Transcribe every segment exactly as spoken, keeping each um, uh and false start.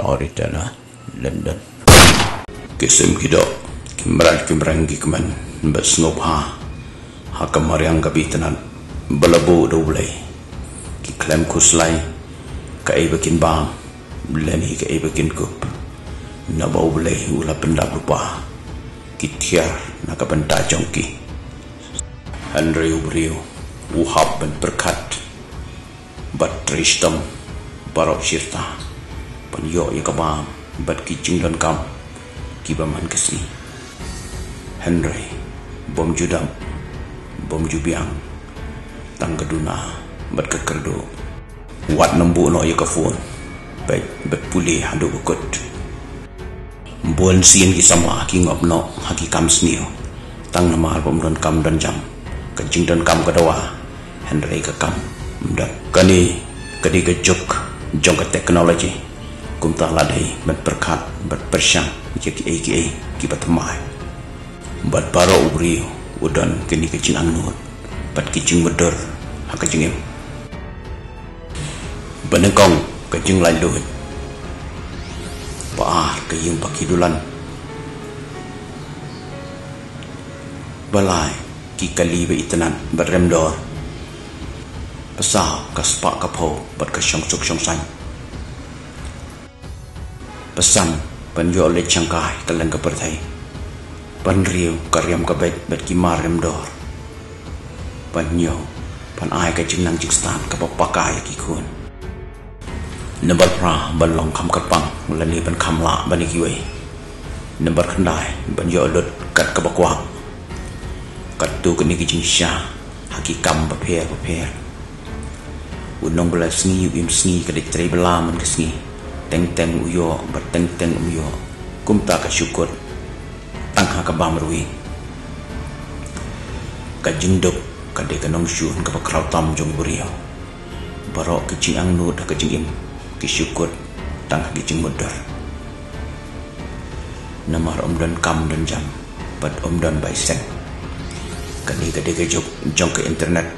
Oritana, London. Ki sim ki doh, ki mrad ki mreng ki kmen, bad sngewbha ha ka mariang ka bitanat ba la buh da U Blei. Ki khlem khuslai kaei ba kin bam lane kaei ba kin kup, naba U Blei u la pyndap lypa. Ki thiar na ka bynta jong ki. Hynrei u briew u hap ban pyrkhat bad trei shitom baroh shirta ban ïoh ïa ka bam bad ki jingdonkam kiba man ka sngi. Hynrei bym ju dap, bym ju biang, tang ka duna bad ka kyrduh. Wat nym buh noh ïa ka phone, bad, bad pule haduh ka kut. Bun sien ki samla ki ngop noh ha ki kam sniew, tang namar bym don kam don jam. Ka jingdonkam ka dawa, hynrei ka kam ym don. Kane ka dei ka juk jong ka technology. Kumta la dei ban pyrkhat bad pyrshang ïa kiei kiei kiba thymmai. Bad baroh u briew u don kane ka jingangnud bad ki jingmutdur ha ka jingim. Ba nyngkong, ka jinglaitluid. Ba ar, ka ïing ba ki dulan. Ba lai, ki kali ba itynnad bad remdor. Ba saw, ka spah ka phew bad ka shongsuk shongsaiñ. Ba san, ban ïoh leit shangkai kylleng ka pyrthei. Ba hynriew, ka riam ka beit bad ki mar remdor. Ba hynñiew, ban ai ka jingnang jingstad kaba paka ïa ki khun. Nambar phra, ban long kham kyrpang lane ban kham lah ban ïa kiwei. Nambar khyndai, ban ïoh lut kat kaba kwah. Katto katne ki jingshisha ha ki kam bapher bapher. U nongbylla sngi u im sngi, ka dei trei bylla man ka sngi. Teng teng u ïoh bad teng teng um ïoh. Kumta ka shu kut tang ha ka bam ruh. Ka jingduk ka dei ka nongshun kaba khraw tam jong u briew. Baroh ki jingangnud ha ka jingim ki shu kut tang ha ki jingmutdur. Namar ym don kam don jam bad ym don bai seng. Kane ka dei ka juk jong ka internet.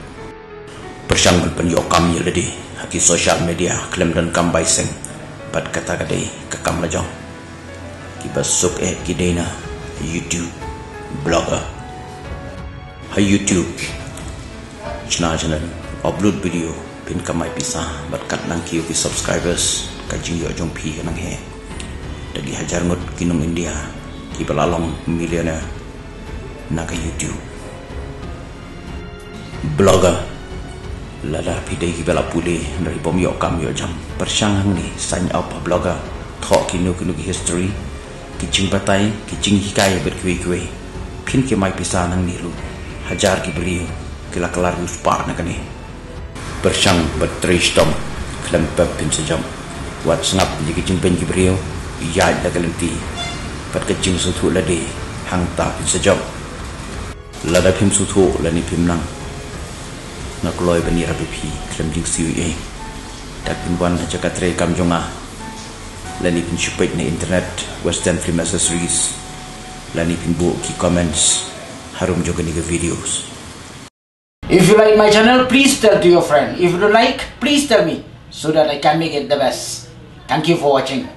Pyrshang ban pynïoh kam ïa lade ha ki social media khlem don kam bai seng. Bad kata ka dei ka kam lajong. Kiba suk eh ki dei na YouTube, blogger. Ha YouTube, channel, channel, upload video, phin kamai pisa bad kat nang kiew ki subscribers, ka jingïoh jong phi ka nang heh. Da ki hajar ngut ki nong India kiba la long millionaire na ka YouTube. Blogger. Lada phi dei kiba la pule hynrei bym ïoh kam ïoh jam, pyrshang hangne, sign up ha blogger. Thoh kino kino ki history, ki jingbatai, ki jinghikai bad kiwei kiwei. Phin kamai pisa nangne ruh. Hajar ki briew ki la kylla riewspah na kane. Pyrshang bad trei shitom, khlem pep phin sa jop. Wat sngap ïa ki jingbeiñ ki briew, ïaid da ka lynti bad ka jingsngewthuh lade, hangta phin sa jop. Lada phim sngewthuh lane phim nang, nga kloi ban ïarap ïa phi khlem jingsiew ei ei. Da phin wan ha jaka trei kam jong nga lane phin shu peit na internet Western Film Accessories lane phin buh ki comments harum jong kane ka videos. If you like my channel, please tell to your friend. If you don't like, please tell me so that I can make it the best. Thank you for watching.